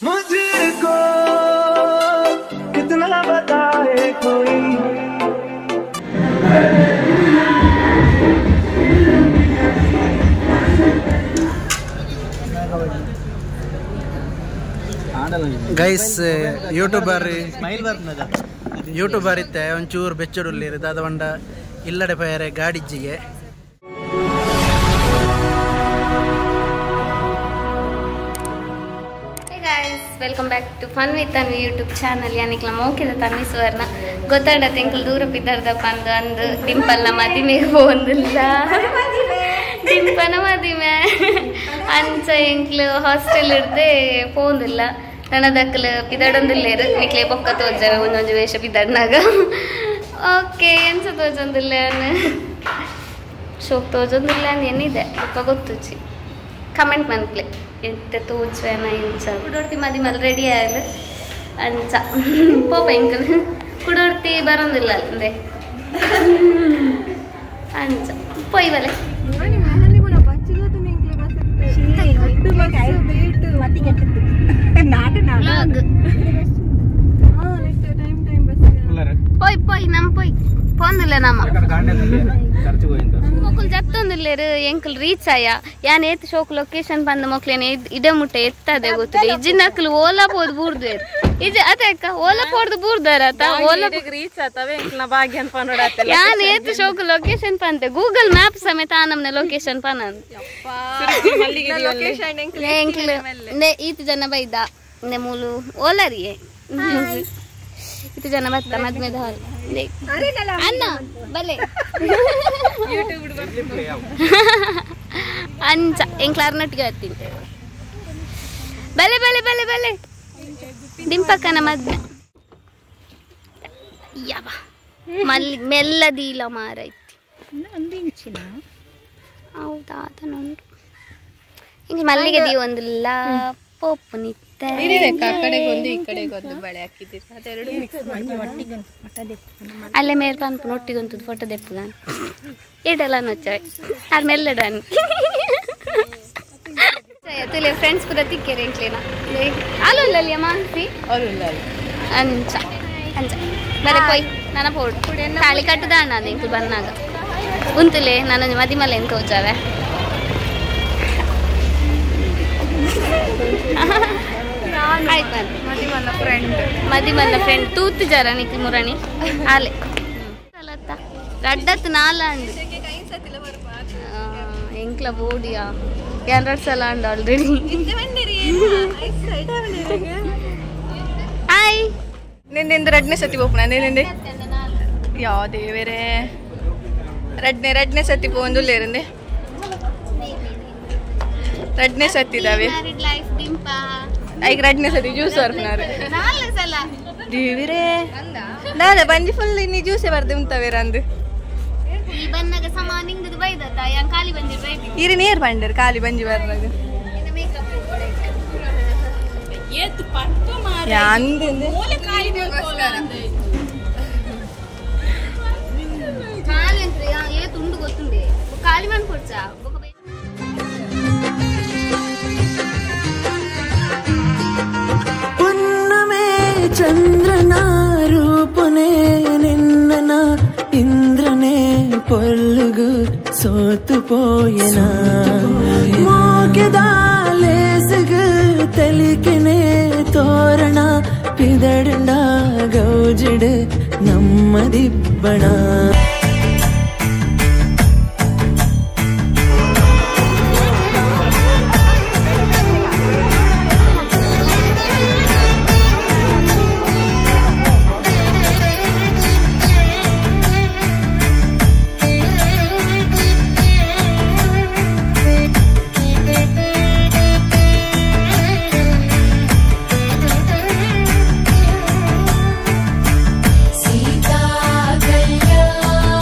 मुझको कितना बताए कोई ಗೈಸ್ ಯೂಟ್ಯೂಬರ್ ಯೂಟ್ಯೂಬರ್ ಇತ್ತೆ ಒಂಚೂರು ಬೆಚ್ಚಡುಲ್ಲೇರು ದಾದ ಬಂಡ ಇಲ್ಲಡೆ ಪಯರೆ ಗಾಡಿಜ್ಜಿಗೆ. Hey guys, welcome back to Fun with Tanvi YouTube channel. ಯಾನಿಕ್ಲ ಮೋಕಿದ Tanvi ಸುವರ್ಣ ಗೊತ್ತಾಡ ತಿಂಕ್ಲು ದೂರ ಪಿದರ್ದಪ್ಪ ಅಂದು ಅಂದು ಡಿಂಪಲ್ನ ಮದಿಮೆಗೆ ಪೋಂದಿಲ್ಲ ಡಿಂಪನ ಮದಿಮೆ ಅಂಚ ಎಂಕ್ಲು ಹಾಸ್ಟೆಲ್ ಇರ್ದೆ ಪೋಂದಿಲ್ಲ ನನದಕ್ಲು ಪಿದಡೊಂದಿಲ್ಲೇರು ನಿಕ್ಲೆ ಬೊಕ್ಕ ತೋಜವೆ ಒಂದೊಂದು ವೇಷ ಪಿದಡ್ನಾಗ. ಓಕೆ ಎಂಚ ತೋಜೊಂದಿಲ್ಲ ಶೋಕ್ ತೋಜೊಂದಿಲ್ಲ ಅಂದ್ ಏನಿದೆ ಬೊಕ್ಕ ಗೊತ್ತುಚಿ ಕಮೆಂಟ್ ಮನ್ಪ್ಲೆ ಎಂತ ತೋಜ್ವೇನ ಇಂಚ ಕುಡೋರ್ತಿ ಮದಿಮಲ್ ರೆಡಿ ಆಗಲು ಅಂಚ ಪೋಪ ಎಂಕಲ್ ಕುಡೋರ್ತಿ ಬರೋದಿಲ್ಲ ಅಂದೆ ಅಂಚ ಪೋಯ್ ಬಲೆ. ಪೋಯ್ ಪೋಯ್ ನಮ್ ಪೋಯ್ ಪೋಂದಿಲ್ಲ ನಮ್ಮ ಮೊಕ್ಕಲು ಜತ್ತೊಂದಿಲ್ಲೇರು ಎಂಕಲ್ ರೀಚ್ ಆಯ ಯಾನ್ ಏತ್ ಶೋಕ್ ಲೊಕೇಶನ್ ಬಂದ ಮೊಕ್ಲೇನೆ ಇಡೆ ಮುಟ್ಟೆ ಎತ್ತದೆ ಗೊತ್ತಿದೆ ಇಜ್ಜಿನಕ್ಲು ಓಲಾ ಪೋದು ಬೂರ್ದು ಇಜ ಅದೇ ಅಕ್ಕ ಓಲಾ ಪೋರ್ದು ಬೂರ್ದಾರ ಓಲಾ ರೀಚ್ ಆತವೆ ಎಂಕ್ಲ ಭಾಗ್ಯ ಅನ್ಪನೋಡಾತಲ್ಲ ಯಾನ್ ಏತ್ ಶೋಕ್ ಲೊಕೇಶನ್ ಪಂತೆ ಗೂಗಲ್ ಮ್ಯಾಪ್ ಸಮೇತ ಆ ನಮ್ನೆ ಲೊಕೇಶನ್ ಪನ ಎಂಕ್ಲು ಈತ ಜನ ಬೈದ ನೆ ಮೂಲು ಓಲರಿಯೇ ಇತ್ತು ಜನ ಬತ್ತ ಮದ್ಮೆದ ಹಾಲ್ ಅಣ್ಣ ಬಲೆ ಅಂಚ ಎಂಕ್ಲಾರ್ನೊಟ್ಟಿಗೆ ಹತ್ತೀನಿ ಬಲೆ ಬಲೆ ಬಲೆ ಬಲೆ ಡಿಂಪಕ್ಕನ ಮದ್ವೆ ಯಾವ ಮಲ್ಲಿ ಮೆಲ್ಲದೀಲ ಮಾರೈತಿ ಹೌದಾ ಅದನ್ನೊಂದು ಹಿಂಗೆ ಮಲ್ಲಿಗೆ ದೀ ಒಂದಿಲ್ಲ ಪೋಪು ನಿತ್ತ ಅಲ್ಲೇ ಮೇಲ್ ಪನ್ಪು ನೊಟ್ಟಿಗೊಂತದ್ದು ಫೋಟೋ ದೆಪ್ಪು ನಾನು ಇಡಲ್ಲ ನೊಚ್ಚ ಅದು ಮೆಲ್ಲಡ ತುಲೆ ಫ್ರೆಂಡ್ಸ್ ಪೂರ ತಿಕ್ಕೇರಿ ಎಂಕ್ಲೇನ ಅಲ್ಲಲ್ಲಿ ಮಾನ್ಸಿ ಅಂಚ ಅಂಚ ಬರೆ ಪೋಯ್ ನನ್ನ ಪೋಡು ತಾಳಿ ಕಟ್ಟುದ ಅಣ್ಣ ಎಂಕ್ಲು ಬಂದಾಗ ಉಂತುಲೆ ನಾನು ಮದಿಮಲೆ ಎಂತ ಹೋಜಾವೆ ಮದಿಮಲ್ಲ ಫ್ರೆಂಡ್ ತೂತು ಜರ ನಿಕ್ ಮುರಣಿ ಆಲೆ ರಡ್ಡತ್ ನಾಲ ಅಂಡ್ ಎಂಕ್ಲ ಬೋಡಿಯಾ ಎರಡು ಸಲ ಅಂಡ್ ಆಲ್ರೆಡಿ. ಹಾಯ್ ನಿನ್ನಿಂದ ರಡ್ನೇ ಸತಿ ಹೋಗ್ನ ನಿನ್ನಿಂದೆ ಯಾವುದೇ ಬೇರೆ ರಡ್ನೇ ರಡ್ನೇ ಸತಿ ಪೋಂದುಲ್ಲೇರಂದೆ ರಡ್ನೇ ಸತಿ ಇದಾವೆ ಈಗ ರಡ್ನೇ ಸತಿ ಜ್ಯೂಸ್ ಬರ್ಪನಾರು ದೇವಿರೇ ದಾದ ಬಂಜಿ ಫುಲ್ ಇನ್ನಿ ಜ್ಯೂಸೇ ಬರ್ದೆ ಉಂತವೇರ ಅಂದು ಇರಿ ನೀರು ಬಂಡರ್ ಖಾಲಿ ಬಂಜಿ ಬರ್ನಾಗ ಖಾಲಿ ಮನ್ಕೊಡ್ಚಾ ಚಂದ್ರನ ರೂಪನೇ ನಿನ್ನನ ಇಂದ್ರನೇ ಪೊಲ್ಲುಗು ಸೋತು ಪೋಯನ ಮೋಕೆದ ಲೇಸುಗು ತಲಿಕೆನೆ ತೋರಣ ಪಿದಡಂಡ ಗೌಜಿಡು ನಮ್ಮದಿಬ್ಬಣ. सीता कल्याण।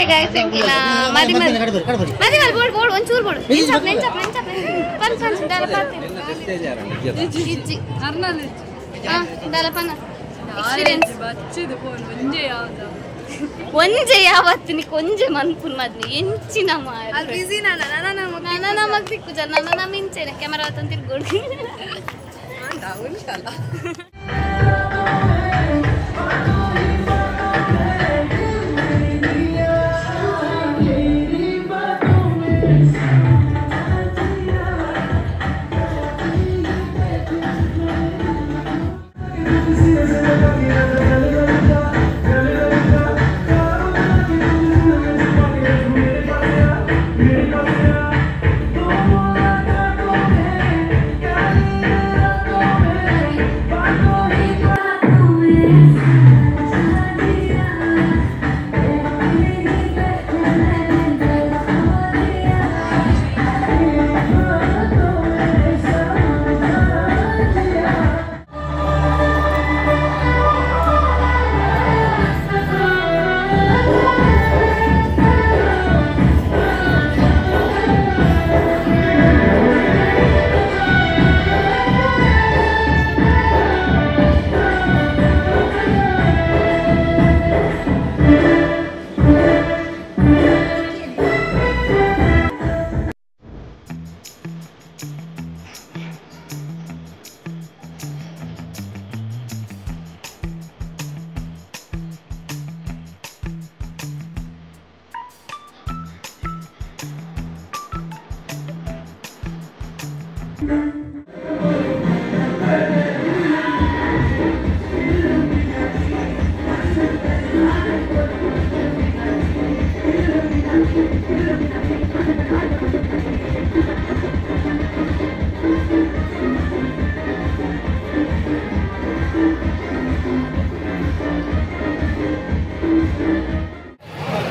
Guys, ಮದಿ ಮದಿ ಮದಿ ಬೋಡ್ ಬೋಡ್ ಒಂಚೂರು ಬೋಡ್ ನೆಂಚಪ್ ನೆಂಚಪ್ ನೆಂಚಪ್ ಪನ್ ಪನ್ ದಾಲ ಪಾತೆ ಇಜ್ಜಿ ಅರ್ನಲ್ ಹಾ ದಾಲ ಪನ್ನ ಎಕ್ಸ್ಪೀರಿಯನ್ಸ್ ಬಚ್ಚಿದು ಫೋನ್ ಒಂಜೆ ಯಾವದ ಒಂಜೆ ಯಾವತ್ತು ನಿ ಕೊಂಜೆ ಮನ್ಪುನ್ ಮದ್ನಿ ಎಂಚಿನ ಮಾರ ಅಲ್ಲಿ ಬಿಸಿ ನಾನ ನನ್ನ ನನ್ನ ನಮಗ್ ಸಿಕ್ಕುಜ ನನ್ನ ನಮ್ಮ ಇಂಚೆನೆ ಕ್ಯಾಮೆರಾ ತಂದು ತಿರ್ಗೋಡು ಉಂಟಲ್ಲ.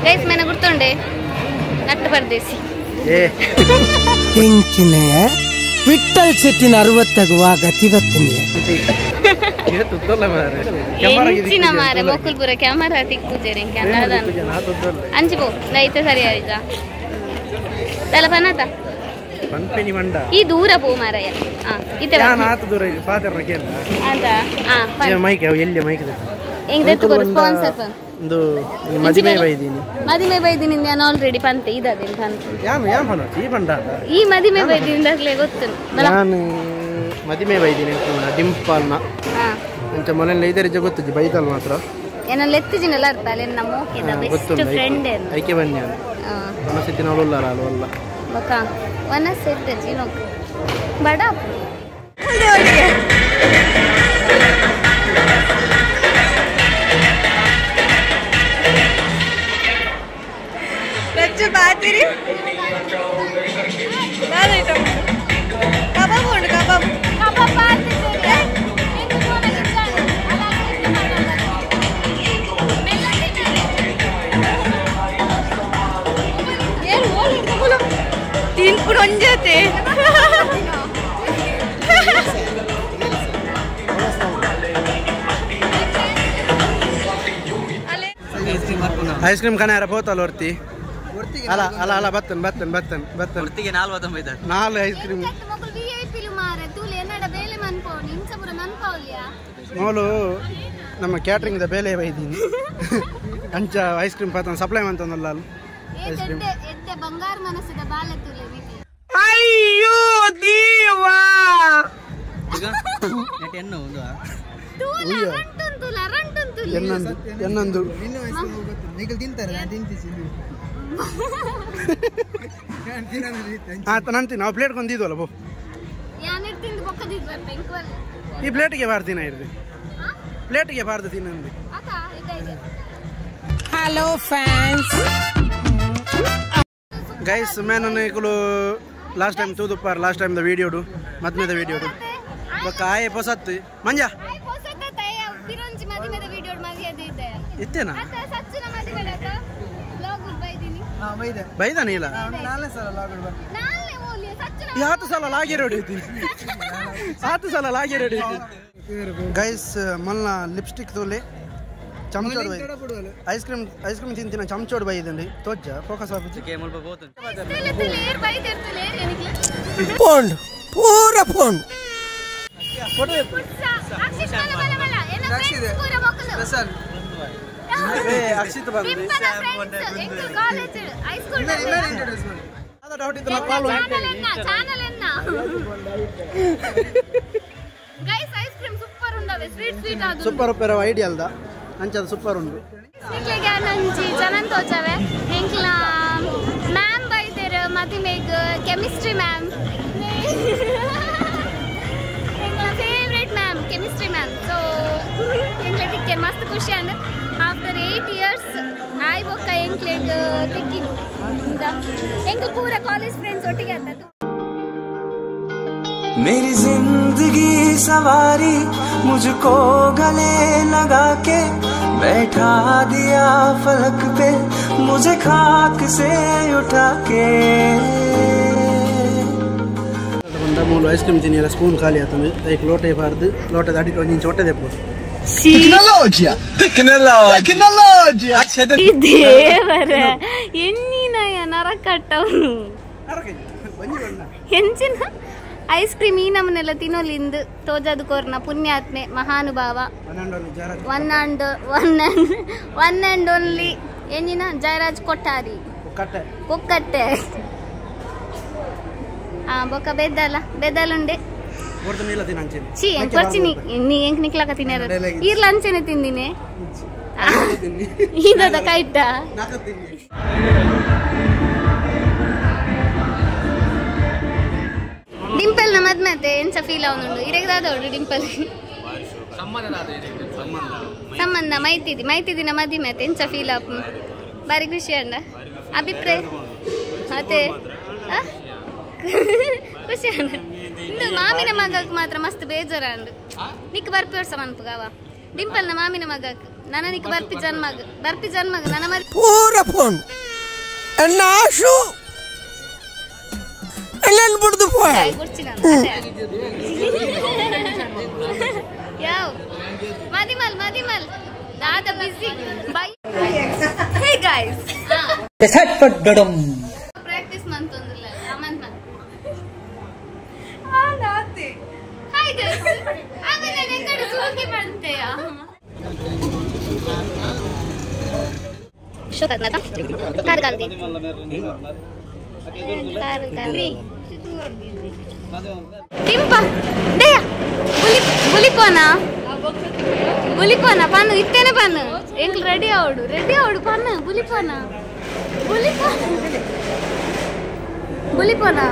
ಗೈಸ್ ಮೇನ ಗುರ್ತುಂಡೆ ನಟ್ಟು ಪರ್ದೇಸಿ ಎಂಚಿನ ವಿಠಲ್ ಶೆಟ್ಟಿನ 60 ಗತಿ ಎಂಚಿನ ಮಾರೆ ಮೊಕ್ಕುಲ್ಪುರ ಕ್ಯಾಮರಾ ತಿಕ್ಕುಜೇರೆ ಅಂಚಿ ಪೋ ಲೈತೆ ಸರಿ ಆಯ್ತಾ ತಲ ಪನಾತ ಈ ದೂರ ಪೋ ಮಾರಾಯ ಸ್ಪಾನ್ಸರ್ ಮದಿಮೆ ಬೈದಿನಿ ಮದಿಮೆ ಬೈದಿನಿ ನಾನು ಆಲ್ರೆಡಿ ಪಂತೆ ಇದದೇನು ಪಂತೆ ಯಾನು ಯಾನ್ ಪನೋಚಿ ಈ ಪಂಡ ಈ ಮದಿಮೆ ಬೈದಿನಿ ದಾಗಲೇ ಗೊತ್ತು ನಾನು ಮದಿಮೆ ಬೈದಿನಿ ಡಿಂಪಲ್ನ ಅಂಚ ಮೊನೆಲ್ಲ ಇದರ ಗೊತ್ತಿಜ್ಜಿ ಬೈತಲ್ ಮಾತ್ರ ಏನ ಲೆತ್ತಿಜಿನಲ್ಲ ಅರ್ಥ ಅಲ್ಲ ನಮ್ಮ ಓಕೆದ ಬೆಸ್ಟ್ ಫ್ರೆಂಡ್ ಏನು ಐಕೆ ಬನ್ನಿ ನಾನು ಮನಸ್ಸಿನ ಅವಳುಲ್ಲ ಅಲ್ಲ ಬಕ ವನಸ್ ಇದ್ದ ಜಿನೋಕ್ ಬಡ ಬಾತಿರಿ ಕಬಾಬ್ ಉಂಟು ಕಬಾಬ್ ತಿನ್ಪುಡು ಒಂಜತೆ ಐಸ್ ಕ್ರೀಮ್ ಖಾನೆ ಪೋತಲ್ಲ ಹೊರ್ತಿ ಅಲ್ಲ ಅಲ್ಲ ಅಲ್ಲ ಬತ್ತನ್ ಬತ್ತನ್ ಬತ್ತನ್ ಬತ್ತನ್ ಹೊರ್ತಿಗೆ 4 ಐಸ್ ಕ್ರೀಮ್ ಮೋಲು ನಮ್ಮ ಕ್ಯಾಟ್ರಿಂಗ್ the ಬೇಲೆ ಬೈದೀನಿ ಅಂಚ ಐಸ್ ಕ್ರೀಮ್ ಪಾತನ ಸಪ್ಲೈ ಮಂತಂದಲ್ಲ ಐಸ್ ಕ್ರೀಮ್ ಬಂಗಾರ ಮನಸ್ಸಿದ ಬಾಲೆ ತುಲೆ ಅಯ್ಯೋ ದೇವಾ ಎನ್ನೊಂದು ನಂತಿ ನಾವು ಪ್ಲೇಟ್ ಕೊಂದಿದ್ವಲ್ಲ ಬೋ ಈ ಪ್ಲೇಟ್ಗೆ ಬಾರ್ದಿನ ಇರ್ರಿ ಪ್ಲೇಟ್ಗೆ ಬಾರ್ದು ತಿನ್ನಂದಿ. ಹಲೋ ಫ್ಯಾನ್ಸ್ ಗೈಸ್ ಮೇನನ್ ಇಕುಲು ಲಾಸ್ಟ್ ಟೈಮ್ ತೂದುಪ್ಪಾರ್ ಲಾಸ್ಟ್ ಟೈಮ್ the ವಿಡಿಯೋಡು ಮದ್ಮೆದ ವಿಡಿಯೋಡು ಬೊಕ್ಕ ಆಯೆ ಪೊಸತ್ತು ಮಂಜ ಇತ್ತೇನಾ? ಬೈದ ನೀಲ ಯಾತು ಸಲ ಲಾಗಿ ರೆಡಿ ಐತಿ ಆತು ಸಲ ಲಾಗಿ ರೆಡಿ ಐತಿ ಗೈಸ್ ಮಲ್ನ ಲಿಪ್ಸ್ಟಿಕ್ ತೋಲೆ ಚಮಚೋಡ್ by ice cream ice cream ತಿಂತಿನ ಚಮಚೋಡ್ by ಇದಂడి ತೋಜ್ಜ ಫೋಕಸ್ ಆಪುಜಿ ಪೋಂಡ್ ಪೂರ ಪೋಂಡ್ ಅಕ್ಷಿತ್ ಬಂದು ಡೌಟ್ ಇತ್ತು ಗೈಸ್ ಐಸ್ ಕ್ರೀಮ್ ಸೂಪರ್ ಉಂಡವೆ ಸ್ವೀಟ್ ಸ್ವೀಟ್ ಅದು ಸೂಪರ್ ಉಪ್ಪರ ಐಡಿಯಾ ಅಲ್ದ ಅಂಚದ ಸೂಪರ್ ಉಂಡು ನಿಕ್ಲೆಗೆ ನಂಜಿ ಜನನ್ ತೋಚವೆ ಎಂಕ್ಲ ಮ್ಯಾಮ್ ಬೈದೇರು ಮದಿಮೆಗ್ ಕೆಮಿಸ್ಟ್ರಿ ಮ್ಯಾಮ್ ಎಂಕ್ಲ favourite ma'am chemistry ma'am so ಎಂಕ್ಲೆ ತಿಕ್ಕೇರ್ ಮಸ್ತ್ ಖುಷಿ ಅಂಡ್ ಆಫ್ಟರ್ 8 ಇಯರ್ಸ್ ಆಯ್ ಬೊಕ್ಕ ಎಂಕ್ಲೆಗ್ ತಿಕ್ಕಿನಿ ಎಂಕ್ಲ ಪೂರ ಕಾಲೇಜ್ ಫ್ರೆಂಡ್ಸ್ ಒಟ್ಟಿಗೆ ಅಂತ. मेरी जिंदगी सवारी मुझको गले लगा के बैठा दिया फलक पे मुझे खाक से उठा के. ಮೂಲು ಐಸ್ ಕ್ರೀಮ್ ತಿನ್ನಿಲ್ಲ ಸ್ಪೂನ್ ಖಾಲಿ ಆತಂದು ಐಕ್ ಲೋಟೆ ಬಾರ್ದು ಲೋಟದ ಅಡಿ ಒಂಜಿಂಚು ಹೊಟ್ಟೆ ದೆಪ್ಪು. ದೇವರ ಎಣ್ಣಿನಯ ನರಕಟ್ಟವನು ಹೆಂಚಿನ ಐಸ್ ಕ್ರೀಮ್ ಈ ನಮ್ಮನ್ನೆಲ್ಲ ತಿನ್ನೋಲಿಂದು ತೋಜಾದು ಕೋರ್ನ ಪುಣ್ಯಾತ್ಮೆ ಮಹಾನುಭಾವ ಒನ್ ಅಂಡ್ ಓನ್ಲಿ ಎಂಜಿನ ಜಯರಾಜ್ ಕೊಟ್ಟಾರಿ ಕೊಕ್ಕಟ್ಟೆ. ಹಾ ಬೊಕ್ಕ ಬೆದ್ದಲ್ಲ ಬೆದ್ದಲುಂಡೆ ಚೀ ಕೊರ್ಚಿನಿ ನೀ ಎಂಕ್ ನಿಕ್ಲಾಕ ತಿನ್ಯಾರ ಈರ್ಲ ಅಂಚೆನೆ ತಿಂದಿನಿ ಇದದ ಕೈಟ. ಡಿಂಪಲ್ ನ ಮದ್ಮೆ ಎಂಚ ಫೀಲ್ ಅವನುಂಡು ಇರೆಗ್ ಡಿಂಪಲ್ ಸಂಬಂಧ ಮೈತಿದಿ ಮೈತಿದಿನ ಮದಿಮೆ ಎಂಚ ಫೀಲ್ ಆಪ್ ಬಾರಿ ಖುಷಿ ಅಂಡ ಅಭಿಪ್ರಾಯ ಅದೇ ಖುಷಿ ಅಂಡ. ಇಂದು ಮಾಮಿನ ಮಗಕ್ ಮಾತ್ರ ಮಸ್ತ್ ಬೇಜಾರ ಅಂಡು ನಿಕ್ ಬರ್ಪಿ ವರ್ಷ ಮನ್ಪುಗಾವ ಡಿಂಪಲ್ ನ ಮಾಮಿನ ಮಗಕ್ ನನ ನಿಕ್ ಬರ್ಪಿ ಜನ್ಮಗ್ ಬರ್ಪಿ ಜನ್ಮಗ್ ನನ್ನ ಮರಿ ಪೂರ ಫೋನ್ ಎನ್ನ ಆಶು ಎಲ್ಲೆಲ್ಲಿ ಬಿಡ್ದು ಪೋಯ್ ಯಾವ ಮದಿಮಲ್ ಮದಿಮಲ್ ದಾದ busy bye. Hey guys practice ಮಂತೊಂದಿಲ್ಲ Aman ಮನ್ ಆ ನಾತೆ ಹಾಯ್ ಗೈಸ್ ಆಮೇಲೆ ನೆಂಗಡೆ ಸೋಕಿ ಬಂತೆಯ ಶೋಕತ್ನತ car ಕಾಲ್ದಿ car ಕಾಲ್ದಿ ಟಿಂಪ ದೇಯ bully ಬುಲಿಪೋನಾ ಬುಲಿಪೋನಾ Pannu ಇತ್ತೇನೆ Pannu ಎಂಕ್ಲು ready ಆವಡು ready ಆವಡು Pannu ಬುಲಿಪೋನಾ ಬುಲಿಪೋನಾ ಬುಲಿಪೋನಾ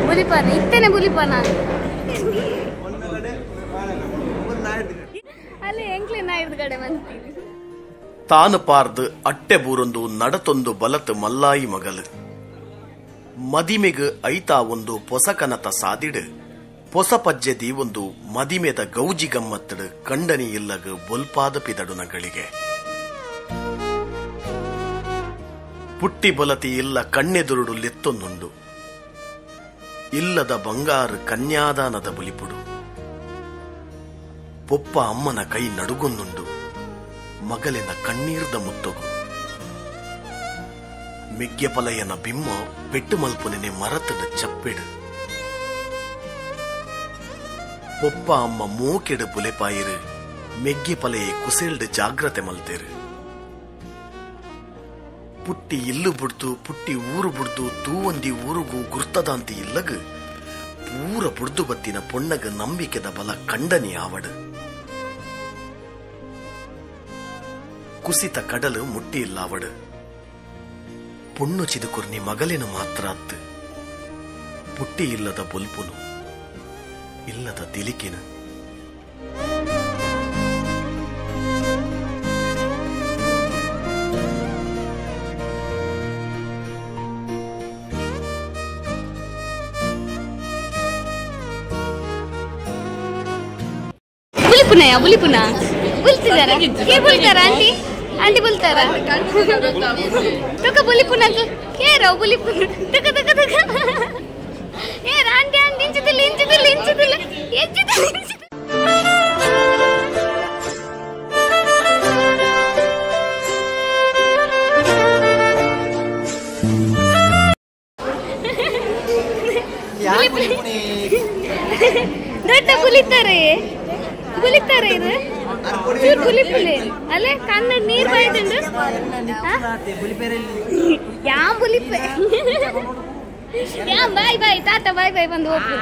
ಬುಲಿಪೋನ ಇತ್ತೇನೆ ಬುಲಿಪೋನಾ ಅಲ್ಲಿ ಎಂಕ್ಲೆ ನಾಯಿದ ಕಡೆ ಬಂತೀನಿ. ತಾನು ಪಾರ್ದು ಅಟ್ಟೆ ಬೂರೊಂದು ನಡತೊಂದು ಬಲತ್ ಮಲ್ಲಾಯಿ ಮಗಲು ಮದಿಮೆಗ್ ಐತಾ ಒಂದು ಪೊಸಕನತ ಸಾದಿಡು ಪೊಸ ಪಜ್ಜೆದಿ ಒಂದು ಮದಿಮೆದ ಗೌಜಿ ಗಮ್ಮತ್ತಡು ಕಂಡನಿ ಇಲ್ಲಗ ಬೊಲ್ಪಾದ ಪಿದಡು ನಗಳಿಗೆ ಪುಟ್ಟಿ ಬಲತಿ ಇಲ್ಲ ಕಣ್ಣೆದುರುಡು ಲೆತ್ತೊಂದುಂಡು ಇಲ್ಲದ ಬಂಗಾರು ಕನ್ಯಾದಾನದ ಬುಲಿಪುಡು ಪೊಪ್ಪ ಅಮ್ಮನ ಕೈ ನಡುಗೊಂದುಂಡು ಮಗಲಿನ ಕಣ್ಣೀರ್ದ ಮುತ್ತೊಗು ಮಿಗ್ಗೆಪಲಯನ ಬಿಮ್ಮ ಪೆಟ್ಟು ಮಲ್ಪುನೆನೆ ಮರತದ ಚಪ್ಪೆಡು ಪೊಪ್ಪ ಅಮ್ಮ ಮೋಕೆಡು ಬುಲೆಪಾಯಿರು ಮೆಗ್ಗೆಪಲೆಯೇ ಕುಸೆಲ್ಡು ಜಾಗ್ರತೆ ಮಲ್ತೇರು ಪುಟ್ಟಿ ಇಲ್ಲು ಬುಡ್ದು ಪುಟ್ಟಿ ಊರು ಬುಡ್ದು ತೂವಂದಿ ಊರುಗೂ ಗುರ್ತದಾಂತಿ ಇಲ್ಲಗು ಪೂರ ಬುಡ್ದು ಬತ್ತಿನ ಪೊಣ್ಣಗ ನಂಬಿಕೆದ ಬಲ ಕಂಡನಿ ಆವಡು ಕುಸಿತ ಕಡಲು ಮುಟ್ಟಿ ಇಲ್ಲಾವಡು ಪೊಣ್ಣು ಚಿದುಕುರ್ನಿ ಮಗಲಿನ ಮಾತ್ರ ಅತ್ತು ಪುಟ್ಟಿ ಇಲ್ಲದ ಬೊಲ್ಪುನು ಇಲ್ಲದ ದಿಲಿಕಿನ. ಬುಲಿಪುನಯ ಬುಲಿಪುನ ಬುಲ್ತಿದಾರ ಏ ಬುಲ್ತಾರ ಆಂಟಿ ಆಂಟಿ ಬುಲ್ತಾರ ತುಕ ಬುಲಿಪುನಕ ಏರವ್ ಬುಲಿಪುನ ತುಕ ತುಕ ತುಕ ಏರ್ ಆಂಟಿ ಆಂಟಿ ಇಂಚಿದಿಲ್ಲ ಇಂಚಿದಿಲ್ಲ ಇಂಚಿದಿಲ್ಲ ಎಂಚಿದಿಲ್ಲ ಇಂಚಿದಿಲ್ಲ ದೊಡ್ಡ ಬುಲಿತಾರೆ ಬುಲಿತಾರೆ ಇದು ಚೂರು ಬುಲಿಪುಲಿ ಅಲ್ಲೇ ಕಣ್ಣು ನೀರು ಬಾಯ್ದುಂಡು ಯಾ ಬುಲಿಪೆ ಯಾ ಬಾಯ್ ಬಾಯ್ ತಾತ ಬಾಯ್ ಬಾಯ್ ಬಂದು ಹೋಗ್ತು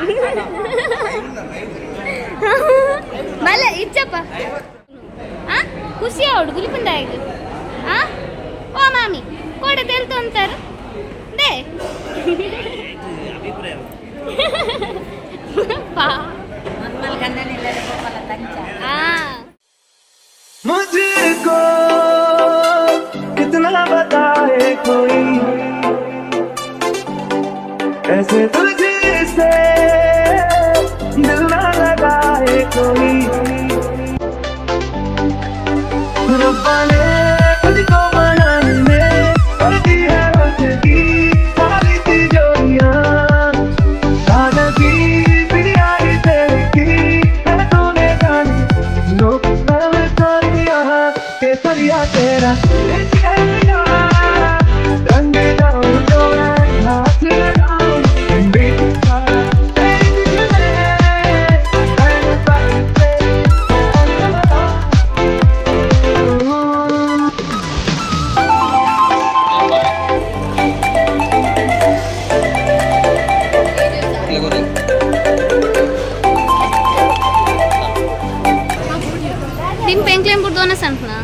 ಮಲ್ಲ ಇಚ್ಚಪ್ಪ ಆ ಖುಷಿ ಅವಡು ಗುಲಿಪುಂದಾಯಗ ಆ ಓ ಮಾಮಿ ಕೋಡೆ ತೆಲ್ತು ಅಂತಾರೆ they मुझको कितना बताए कोई ऐसे तुझसे दिल ना लगाए कोई रब्बा ने तुझको बनाने में कर दी है उसकी सारी तिजोरियां तेरा रंग जाऊं तो हाथ लगाऊं दिन पेंक्लेम बुर्दोना संतना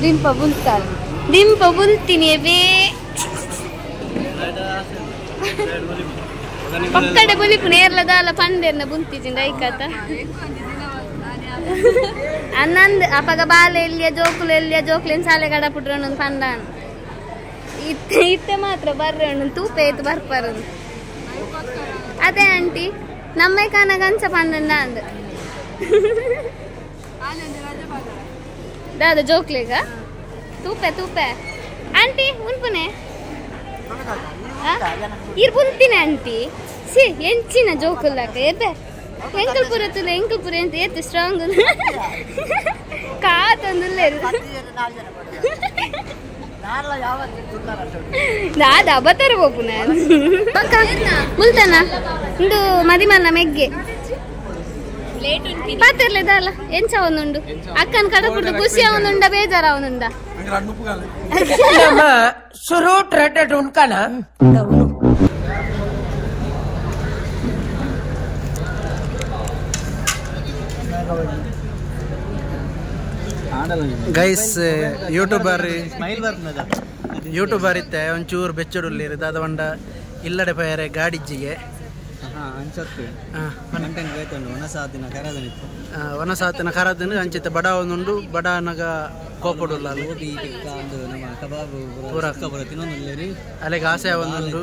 ದಿಂಪ ಬುಲ್ತಾಳೆ ದಿಂಪ ಬುಲ್ತೀನಿ ಬೇ ಪಕ್ಕಡೆ ಬುಲಿಪು ನೇರ್ಲದಾಲ ಪಂಡೆರ್ನ ಬುಂತಿಜಿಂದ ಐಕಾತ ಅನ್ನಂದ್ ಅಪಗ ಬಾಲೆ ಎಲ್ಲಿಯ ಜೋಕುಲು ಎಲ್ಲಿಯ ಜೋಕುಲೇನ್ ಸಾಲೆ ಗಡ ಪುಟ್ರೊಂದು ಪಂಡಾನ್ ಇತ್ತೆ ಇತ್ತೆ ಮಾತ್ರ ಬರ್ರೆ ತೂಪೆ ಇತ್ತು ಬರ್ಪಾರ ಅದೇ ಆಂಟಿ ನಮ್ಮ ಕಾನಗಂಚ ಪಂಡ ಅಂದ ದಾದ ಜೋಕ್ಲೆಗ ತೂಪೆ ತೂಪೆ ಆಂಟಿ ಉನ್ಪುನೆ ಇರ್ ಬುಂತಿನ ಆಂಟಿ ಸಿ ಎಂಚಿನ ಜೋಕುಲ್ಲಕ ಎಬ್ಬೆ ಎಂಕಲ್ಪುರ ತುಲೆ ಎಂಕಲ್ಪುರ ಎಂತ ಏತ್ ಸ್ಟ್ರಾಂಗ್ ಕಾತೊಂದುಲ್ಲ ದಾದ ಅಬತರ ಬೋಪುನ ಮುಲ್ತಾನ ಇಂದು ಮದಿಮಲ್ಲ ಮೆಗ್ಗೆ ಪಾತಿರ್ಲಿದಲ್ಲ ಎಂಚ ಒಂದುಂಡು ಅಕ್ಕನ ಕಡಪುಡ್ದು ಖುಷಿ ಅವನುಂಡ ಬೇಜಾರ ಅವನುಂಡ ಸುರೂಟ್ ರೆಡ್ ಉಣ್ಕಣ ಗೈಸ್ ಯೂಟ್ಯೂಬರ್ ಯೂಟ್ಯೂಬರ್ ಇತ್ತೆ ಒಂಚೂರು ಬೆಚ್ಚಡುಲ್ಲಿರು ದಾದ ಬಂಡ ಇಲ್ಲಡೆ ಪಯರೆ ಗಾಡಿಜ್ಜಿಗೆ ವನಸಾತಿನ ಕರದನು ಅಂಚಿತ ಬಡ ಒಂದುಂಡು ಬಡನಗ ಕೋಪಡುಲ್ಲ ಪೂರ ಅಲೆಗೆ ಆಸೆ ಒಂದುಂಡು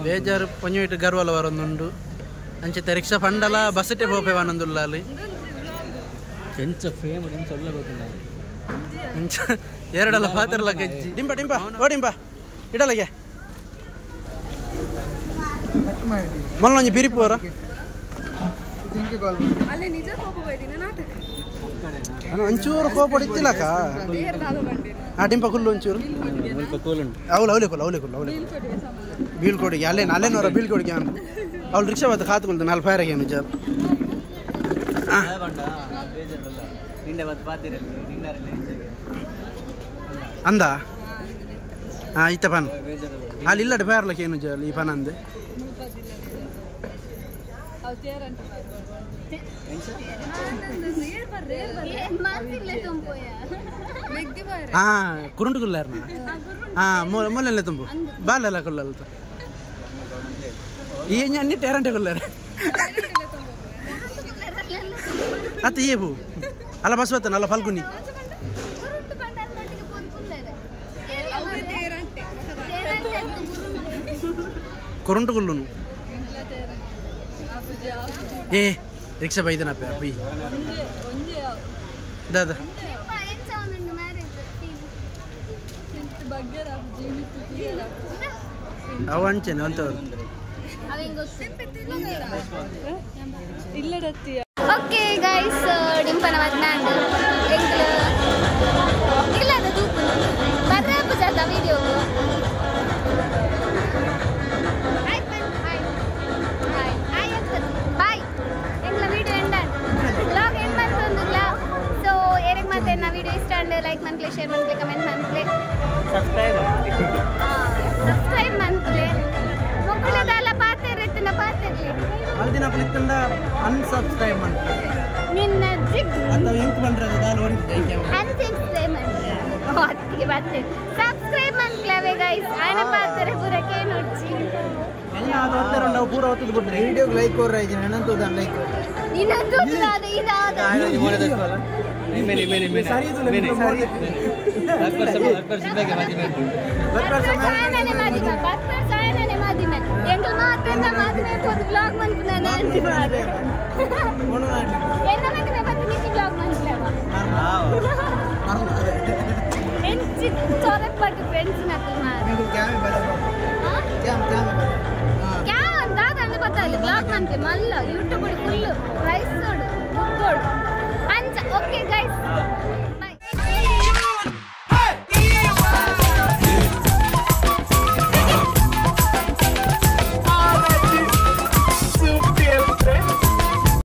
ಬೇಜಾರು ಪೊಂಜು ಗರ್ವಲ ವರೊಂದುಂಡು ಅಂಚಿತ ರಿಕ್ಷಾ ಫಂಡಲ ಬಸ್ಸಟೆ ಪೋಪೆ ವನೊಂದುಲ್ಲ ಅಲ್ಲಿ ಎರಡಲ್ಲ ಪಾತ್ರಲ್ಲ ಕಜ್ಜಿ ಡಿಂಪ ಡಿಂಪ ಓ ಡಿಂಪ ಇಡಲಗೆ ಮೊಲ್ಲೊಂಜಿ ಬಿರಿಪು ಅವರ ಒಂಚೂರು ಕೋಪ ಇತ್ತಿಲ್ಲಕ್ಕ ಆ ಡಿಂಪ ಕುಲ್ಲು ಒಂಚೂರು ಅವಳು ಅವಳೆ ಕುಲ್ಲ ಅವಳೆ ಕುಲ್ಲ ಅವಳೆ ಬೀಳ್ಕೊಡಿಗೆ ಅಲ್ಲೇನು ಅಲ್ಲೇನವರ ಬೀಳ್ಕೊಡಿಗೆ ಅವನು ಅವಳು ರಿಕ್ಷಾ ಬತ್ತ ಕಾತ್ಕೊಳ್ತು ನಾಲ್ ಫೈರಾಗೆ ಏನು ಜಾಬ್ ಅಂದ ಹಾಂ ಇತ್ತ ಪನ್ ಅಲ್ಲಿ ಇಲ್ಲಡೆ ಫೈರ್ಲಕ್ಕೆ ಏನು ಜಾಲ್ ಈ ಪನ್ ಅಂದೆ ಹಾಂ ಕುರುಂಟು ಕುಲ್ಲಾರ್ನ ಹಾಂ ಮೂಲೆಲ್ಲ ತುಂಬು ಬಾಲೆಲ್ಲ ಕುಲ್ಲಲ್ಲ ಈ ಅನ್ನಿ ಟೇರಂಟೆ ಕುಲ್ಲಾರ ಅತ್ತ ಏ ಬು ಅಲ್ಲ ಬಸ್ ಬತ್ತನ ಅಲ್ಲ ಫಲ್ಗುನಿ ಕೊರಂಟು ಕುಲ್ಲುನು ಏ ರಿಕ್ಷಾ ಬೈದನಪ್ಪ ಅಪ್ಪಿ ದಾದಾ ಅವು ಅಂಚೆನೆ ಅಂತ ಓಕೆ ಗೈಸ್ ಡಿಂಪನ ಮದ್ನಾಂಡ್ ಎಂಕ್ಲು ಇಲ್ಲದ ತೂಪು ಬರ್ರೆ ಪೂಜಾತ video hi hi hi hi ಆಗ್ತದೆ ಬಾಯ್ ಎಂಕ್ಲ ವಿಡಿಯೋ ಎಂಡ್ ವ್ಲಾಗ್ ಎಂಡ್ ಬಂತೊಂದಿಲ್ಲ ಸೊ ಏರಿಗೆ ಮತ್ತೆ ನಾ ವಿಡಿಯೋ ಇಷ್ಟ ಅಂಡ್ ಲೈಕ್ ಮನ್ಪ್ಲೆ ಶೇರ್ ಮನ್ಪ್ಲೆ ಕಮೆಂಟ್ ಮನ್ಪ್ಲೆ ಸಬ್ಸ್ಕ್ರೈಬ್ ಮನ್ಪ್ಲೆ ಮಕ್ಕಳದಲ್ಲ ಪಾತೆರತ್ತಿನ ಪಾತೆರ್ಲಿ ಅಲ್ದಿನ ಕುಳಿತಂದ ಅನ್ಸಬ್ಸ್ಕ್ರೈಬ್ ಮನ್ಪ್ಲೆ ನಿನ್ನ ಜಿಗ್ ಅಂತ ಎಂಕ್ ಬಂದ್ರೆ ದಾಲ್ ಹೊರಿದೆ ಅನ್ಸಬ್ಸ್ಕ್ರೈಬ್ ಮನ್ಪ್ಲೆ ಅತ್ತಿಗೆ ಬಾತೆ ಸಬ್ಸ್ಕ್ರೈಬ್ ಮನ್ಪ್ಲವೆ ಗೈಸ್ ಆನ ಪಾತೆರೆ ಪೂರಕ್ಕೆ ನೋಡ್ಚಿ ಎಲ್ಲ ಅದು ಹೊತ್ತರ ನಾವು ಪೂರ ಹೊತ್ತದು ಬಿಟ್ರೆ ವಿಡಿಯೋಗೆ ಲೈಕ್ ಕೊರ್ರ ಇದ್ದೀನಿ ನನ್ನಂತೂ ದಾನ್ ಲೈಕ್ ನಿನ್ನಂತೂ ದಾದ ಇದಾದ ಮೇನೆ ಮೇನೆ ಮೇನೆ ಮೇನೆ ಮಲ್ಲ YouTube full rice okay guys.